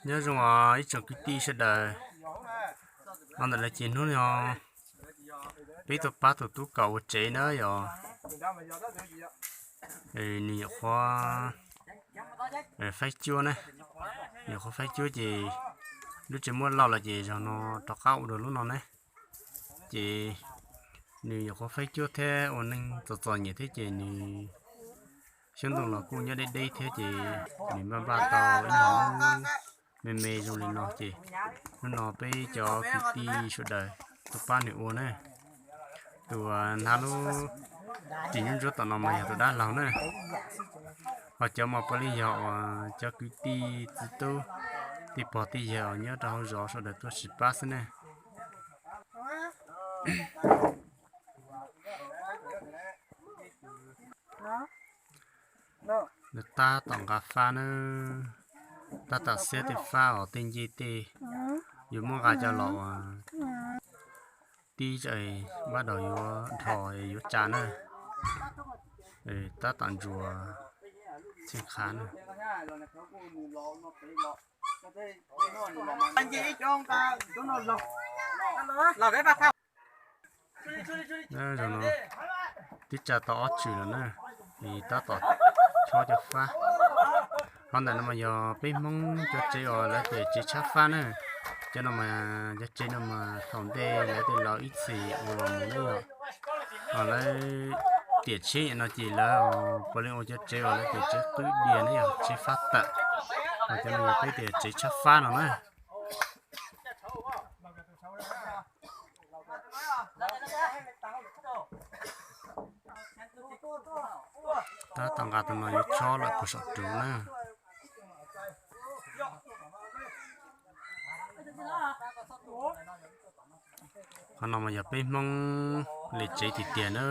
Nyob zoo ib tsoom kwv tij sawv daws, no ntawm no ces hnub no peb tuaj pab tus tub Kaus ua tsev na yog. Nws nyuam qhuav faib cuab na, nyuam qhuav faib cuab ces lub tsev muab lauj lawm ces zaum no rov qab ua dua lub no ne. Ces nws nyuam qhuav faib cuab thiab ua neej txom txom nyem thiab ces nws xyoob ntoo los kuj nyob deb deb thiab ces nws npaj npaj tau ib nyuag lub me me zoo li no ces hnub no peb cov kwv tij sawv daws tuaj pab nws ua na. Tus hnav lub ris nyuj ntsuab tom no mas yog tus dab laug na. Ho cov mas puav leej yog uas cov kwv tij txiv tub, tij pog tij yawg uas nyob rau hauv zos sawv daws tuaj sib pab xwb ne. Nws tab tom nqa fab na, tab tom xiab tej fab os, tej ncej tej, yuav muab nqa coj los uas tib tsa, npaj daus yuav dhos yuav tsa na. Tab tom ntsuas txheej qha na. Zaum no twb tsa tau ob tswm lawm na, es tab tom chob cov fab. Qhov ntawm no mas yog peb Hmoob cov tsev uas lawv tias tsev tshab fab na. Cov no mas cov tsev no mas thaum ntej lawv tej laus ib txhis ua los mus na yom. Lawv tiam tsheb no ces lawv puav leej ua cov tsev uas lawv tias tsev qwb diav ne yom, tsev fab tawm. Ho cov no yog peb tias tsev tshab fab no na. Tab tom nqa tus no yuav chob lawm puag saum ruv na. Qhov no mas yog peb Hmoob li tsev tiag tiag na.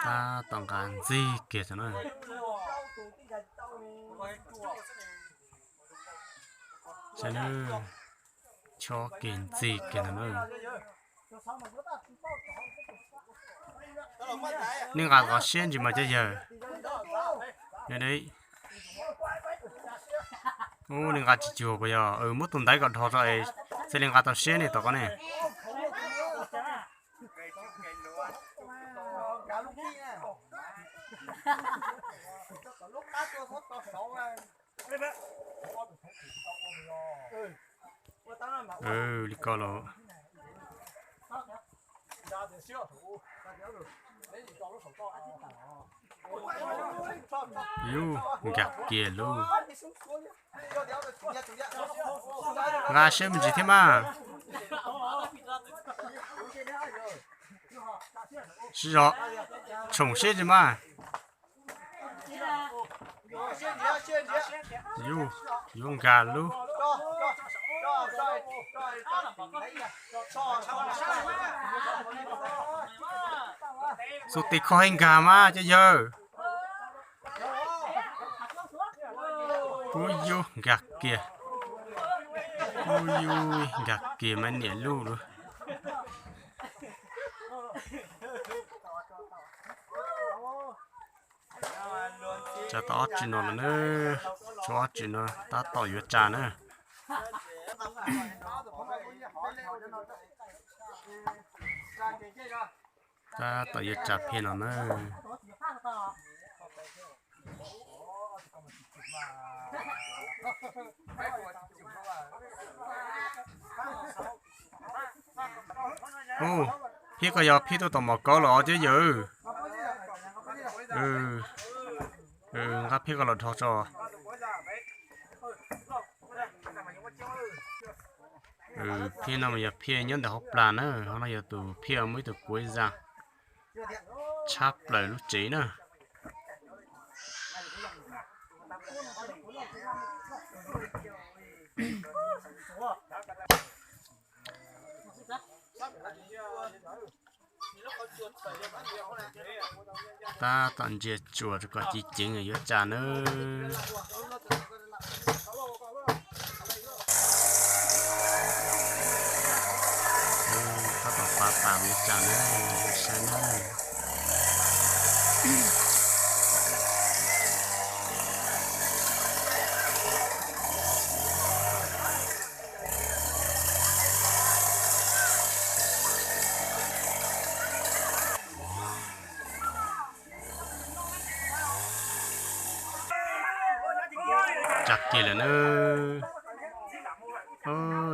Tab tom nqa ntxig kiag tau na. Saib na, chob kiag ntxig kiag ntawm na. Nej nqa qhov siab ntsis mas cov yawg. Ub, nej nqa tsis cuag puas yog? Muab tus ntaiv kom dhos tso es thiaj li nqa tau siab ne tom ko ne. Li ko los. Yus, nkag kiag lauj. Nqa siab me ntsis thiab mas. Siv zog, tshoom siab ntsis mas. Yus, yuav nkag lauj. Xuas tes kho heev nkag mas cov yawg. Ub, yus nkag kiag. Ub, yus nkag kiag mas niam luj lauj. Tsa tau ob tswm no lawm na, tshuav ob tswm no tab tom yuav tsa na. Tab tom yuav tsa phiaj no na. Ub, phiaj ko yog phiaj tuaj tom mom kauv los cov yawg. Nqa phiaj ko los dhos tso. Phiaj no mas yog phiaj nyob ntawm hauv plag na, ho no yog tus phiaj muaj ib tug kuv zaj tshab plaws lub tsev na. Tab tom ntsia tsuas rau kom ci ceev yuav tsa nawb. Tab tom Pam li cas na, saib na. Tsam kiag lawm na.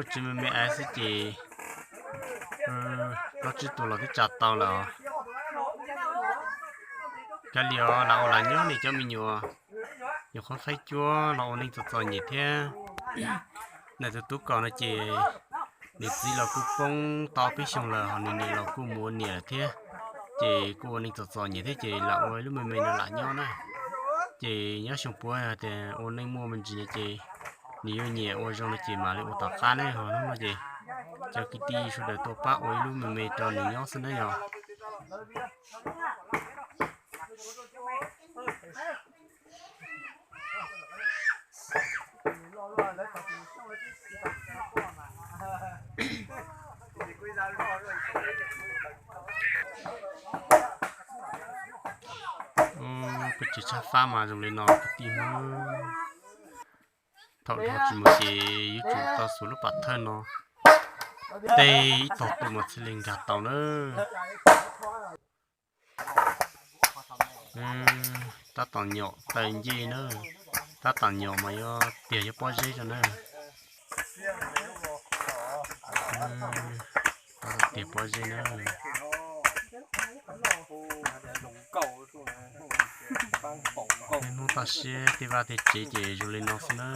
Tsis me me aiv xwb ces plaub tsib tus los twb tsa tau lawm os. Kav liam os, lam ua lam nyob, nej cov me nyuam nyuam qhuav faib cuab los ua neej txom txom nyem thiab. Ntawm tus tub Kaus no ces nws txiv los kuj poob tau peb xyoos lawm, ho nws niam los kuj mus ua niam lawm thiab. Ces kuj ua neej txom txom nyem thiab ces lam ua ib lub me me no lam nyob na. Ces nyob xyoo puav tias ua neej muaj me ntsis no ces nws yuav nyiam ua zoo no ces mam li ua tom qab ne. Ho hnub no ces cov kwv tij sawv daws tuaj pab ua ib lub me me rau nws nyob xwb na yog. Peb tsis tshaj fab mas zoo li no kwv tij Hmoob. Thaum dhau tsis mus ces yuav tsum tau xuas lub pam thawj no tej ib tog tu mas thiaj li nkag tau na. Tab tom nyom taw ncej na, tab tom nyom mas yuav tiag yuav pob zeb rau na. Tab tom tiag pob zeb na. Peb Hmoob toj siab tej vaj tej tsev ces zoo li no xwb na.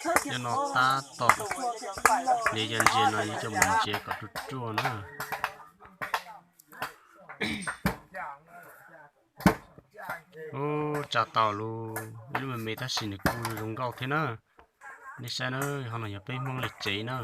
Cov no tab tom, nws cov ntses no yuav coj mus ntsev kom ruaj ruaj na. Ub, tsa tau lub, ib lub me me tab sis nws kuj zoo nkauj thiab na. Nej saib na, qhov no yog peb Hmoob li tsev na.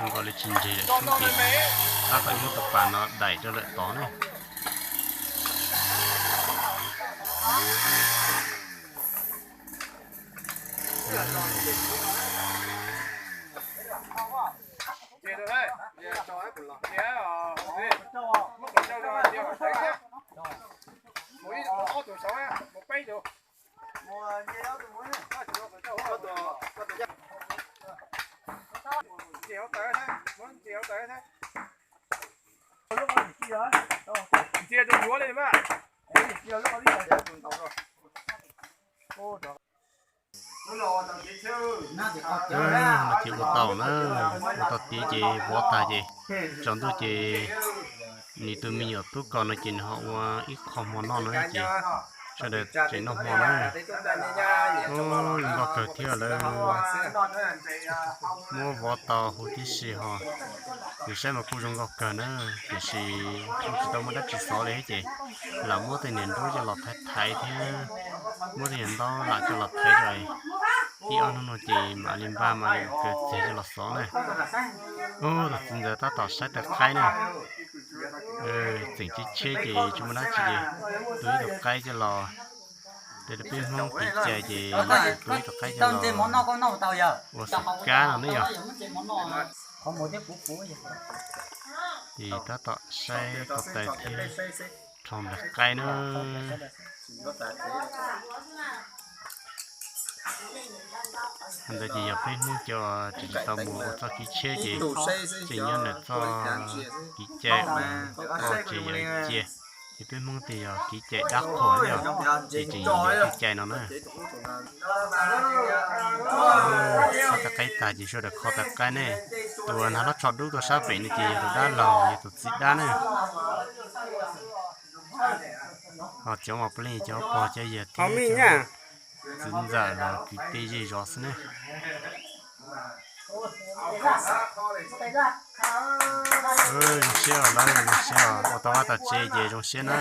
Nkaus li tsis ntseg lawm xwb ces tab tom muab tus pas no daim rau lawm tod ne. Ntsia tus yuav li mas. Ces ua tau na, ua tau tiav ces vov tag ces tsaus ntuj ces nws tus me nyuam tub Kaus no ces nws ho ua ib qho hmo noj no ces sawv daws tseem noj hmo na. Zoo nkauj kawg thiab lawm. Muab vov tau huv tib si ho. Nws saib mas kuj zoo nkauj kawg na, tiam sis kuj tsis tau muaj dab tsi xov li ces lam muab tej niag nruab coj los thaiv thaiv thiab muab tej niag ntaub lam coj los thaiv rau. Ib ob hnub no ces mam li npaj mam li kawg txiag coj los xov na. Ub, tus txiv ntxawm tab tom saib taws qaib na. Txeem cheb cheb ces tsis muaj dab tsi ces tua ib tug qaib coj los, tej peb Hmoob kev cai ces tua ib tug qaib coj los ua xim kab no ne yog. Ces tab tom saib ko taw thiab rho nplaig qaib na. Ntawd ces yog peb Hmoob cov tsis tau mus ua txoj kev cheb ces tseem nyob ntawm txoj kev cai uas txoj tsev yawm cia. Ces peb Hmoob tias yog kev cai dab qhuas na yog, ces tseem yog kev cai no na. Kho taws qaib tag ces sawv daws kho taws qaib ne. Tus hnav lub tsho dub tuaj sab pem no ces yog tus dab laug, yog tus txiv dab na. Ho cov mos plig cov pog cov yawg thiab txiv ntxawm los kwv tij zej zos xwb ne. Zoo siab lawm, zoo siab ua tau vaj tau tsev ces zoo siab na.